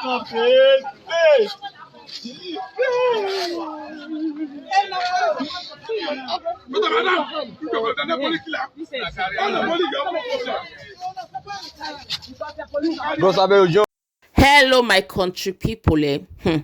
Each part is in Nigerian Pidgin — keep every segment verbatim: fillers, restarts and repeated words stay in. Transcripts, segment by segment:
Bros, abeg, you just Hello, my country people. Eh? Hmm.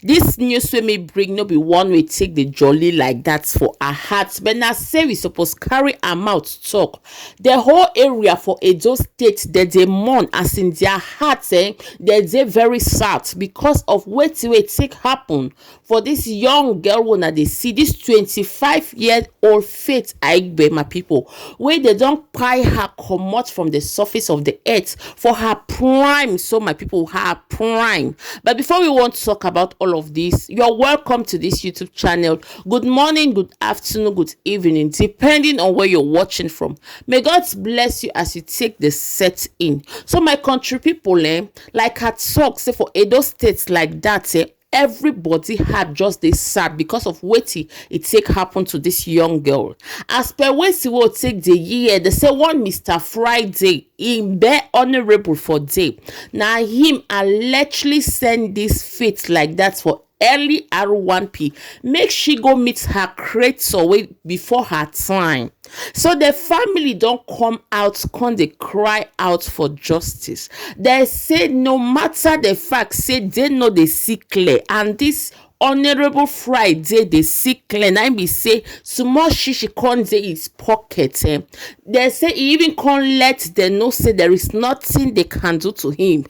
This news wey me bring no be one wey take the jolly like that for our heart, but na say we suppose carry our mouth talk. The whole area for Edo State, they dey mourn, as in their heart, eh, they dey very sad because of wetin wey take happen for this young girl wey una dey see, this twenty-five year old Faith Aigbe, my people, wey they don kpai her comot from the surface of the earth for her prime. So, my people, her prime. But before we want to talk about all of this, you're welcome to this YouTube channel. Good morning, good afternoon, good evening, depending on where you're watching from. May God bless you as you take the set in. So, my country people, eh, like I talk, say for Edo State like that, eh, everybody heart just dey sad because of wetin e take happen to this young girl. As per wetin we take the year, they say one Mister Friday, he be honorable for day. Na him allegedly send this Faith like that for early R one P. Make she go meet her creator way before her time. So the family don come out, come dey cry out for justice. They say no matter the fact say they no dey see clear, and this honorable Friday dey see clear. Na im be say small shishi come dey his pocket. Eh. They say he even come let them know say there is nothing they can do to him.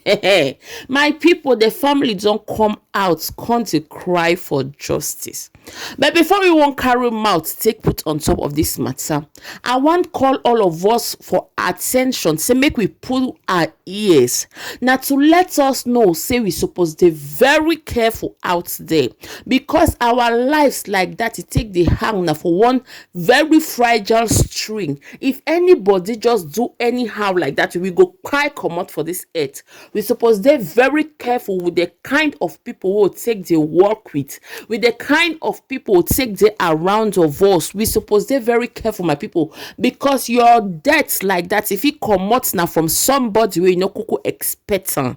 My people, the family don come out, come dey cry for justice. But before we wan carry mouth take put on top of this matter, I wan call all of us for attention, say make we pull our ears. Na to let us know say we suppose dey very careful out there, because our lives like that, e take dey hang na for one very fragile string. If anybody just do anyhow like that, we go kpai comot for this earth. We suppose dey very careful with the kind of people we take dey work with, with the kind of people we take dey around of us. We suppose dey very careful, my people, because your death like that, if e comot na from somebody wey you no kuku expect am.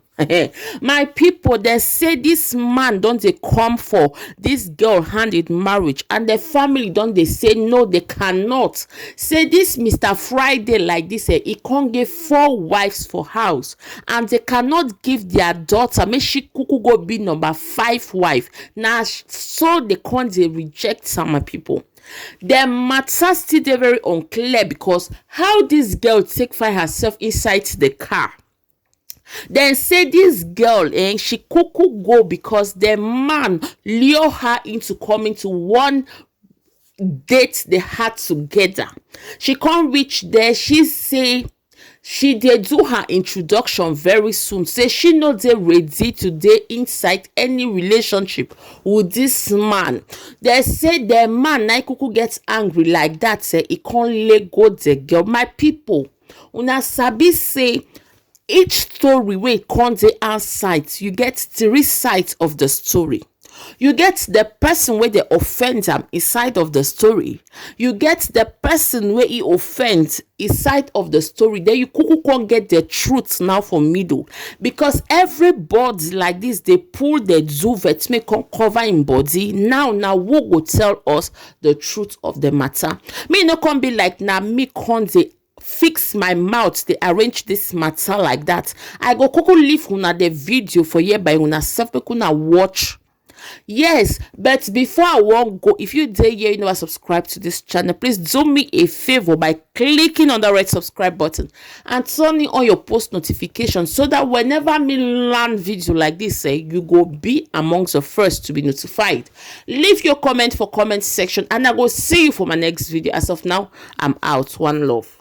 My people, they say this man don dey come for this girl hand in marriage, and the family don dey say no, they cannot. Say this Mister Friday like this, eh, he can't get four wives for house, and they cannot give their daughter, make she kuku go be number five wife. Now, so they can't dey reject some, my people. The matter still dey very unclear, because how this girl take find herself inside the car? Then say this girl, eh, she kuku go because the man lure her into coming to one date they had together. She can't reach there. She say she dey do her introduction very soon. Say she no dey ready to dey inside any relationship with this man. They say the man na kuku get angry like that. Say he can't let go the girl. My people, una sabi say each story wey come dey outside, you get three sides of the story. You get the person wey dey offend am inside of the story. You get the person wey he offend inside of the story. Then you kuku come get the truth now for middle, because everybody like this dey pull the duvet make come cover him body. Now, now who go tell us the truth of the matter? Me no come be like na me come dey fix my mouth dey arrange this matter like that. I go kuku leave una the video for here by una self, make una watch. Yes, but before I wan go, if you dey here, you never subscribe to this channel, please do me a favor by clicking on the red subscribe button and turning on your post notification, so that whenever me land video like this, eh, you go be amongst the first to be notified. Leave your comment for comment section, and I go see you for my next video. As of now, I'm out. One love.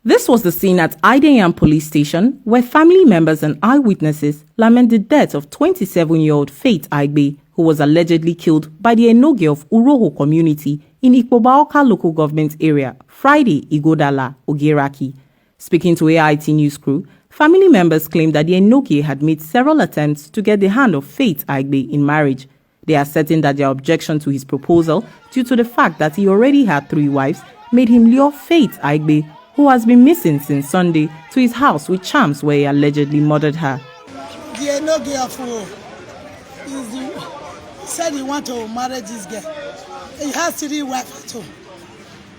This was the scene at Ideyam Police Station, where family members and eyewitnesses lament the death of twenty-seven-year-old Faith Aigbe, who was allegedly killed by the Enogie of Uroho community in Ikpobaoka local government area, Friday Igodala Ogeraki. Speaking to A I T News Crew, family members claimed that the Enogie had made several attempts to get the hand of Faith Aigbe in marriage. They are certain that their objection to his proposal, due to the fact that he already had three wives, made him lure Faith Aigbe, who has been missing since Sunday, to his house with charms where he allegedly murdered her. The Enoge of Uro is the, said he want to marry this girl. He has three wives at home.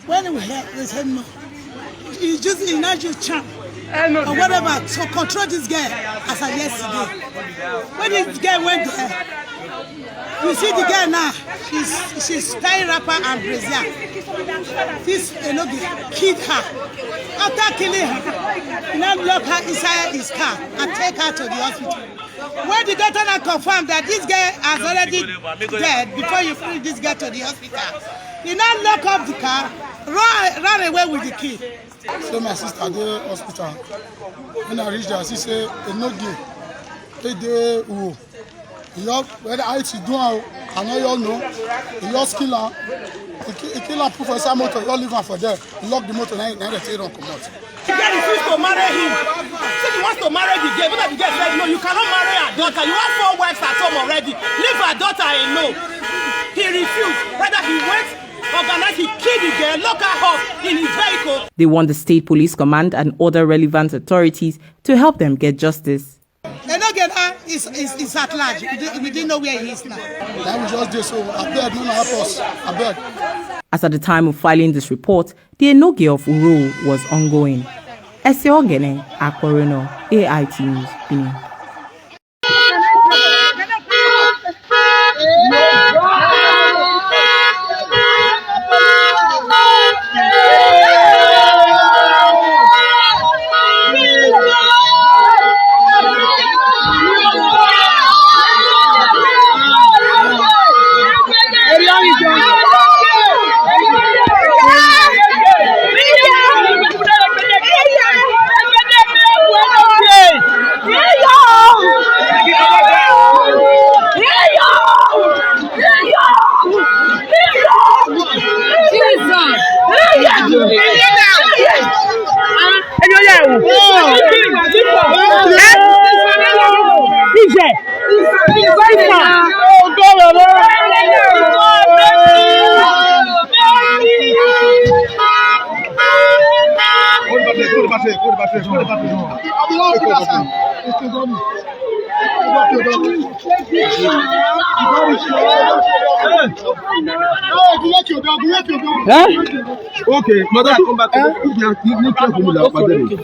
When we heard, we said no. He just he not just charm or whatever to control this girl as of yesterday. When this girl went there, you see the girl now. She's she's tying wrapper and brazier. This Enoge killed her. After killing her, he now lock her inside his car and take her to the hospital. When the doctor now confirm that this girl has already dead before you bring this girl to the hospital, he now lock up the car, run, run away with the key. So my sister dey hospital. When I reach there, I see say Enoge, he dey Uro. He just whether how it do am, I no just know. He just kill am. He kill am, put for inside motor, he just leave am for there. He lock the motor, na na dey take run comot. The girl refuse to marry him. Say he wants to marry the girl. But the girl said, "No, you cannot marry her daughter. You have four wives at home already. Leave her daughter alone." He refused. Whether he went, organize, he killed the girl, lock her up in his vehicle. They want the state police command and other relevant authorities to help them get justice. Enoge now is, is, is at large. We didn't, we didn't know where he is now. That we just dey so. I beg, no help us. I beg. As at the time of filing this report, the Enoge of Uro was ongoing. Ese Ogene Akporono, A I T News, Benin. Okay, madam, come back. Make you make you make you make you.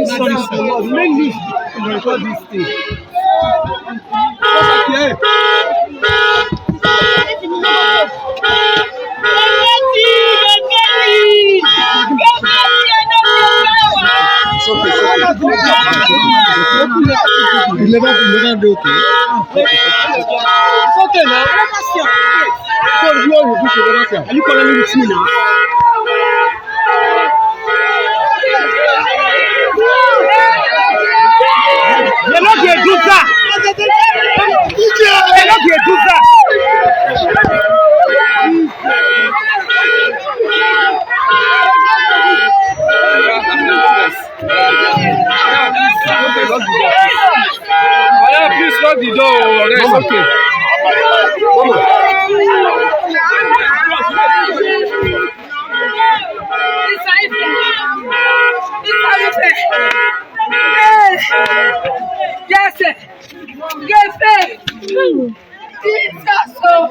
Sorry, sorry. Make me record this thing. You never, you never do okay. It's okay now. So you all will do together. Are you calling with me now? They no dey do that. They no dey do that. Oya, please lock the door. Oya, it's okay. Yes, sir. Yes, sir. Jesus, oh.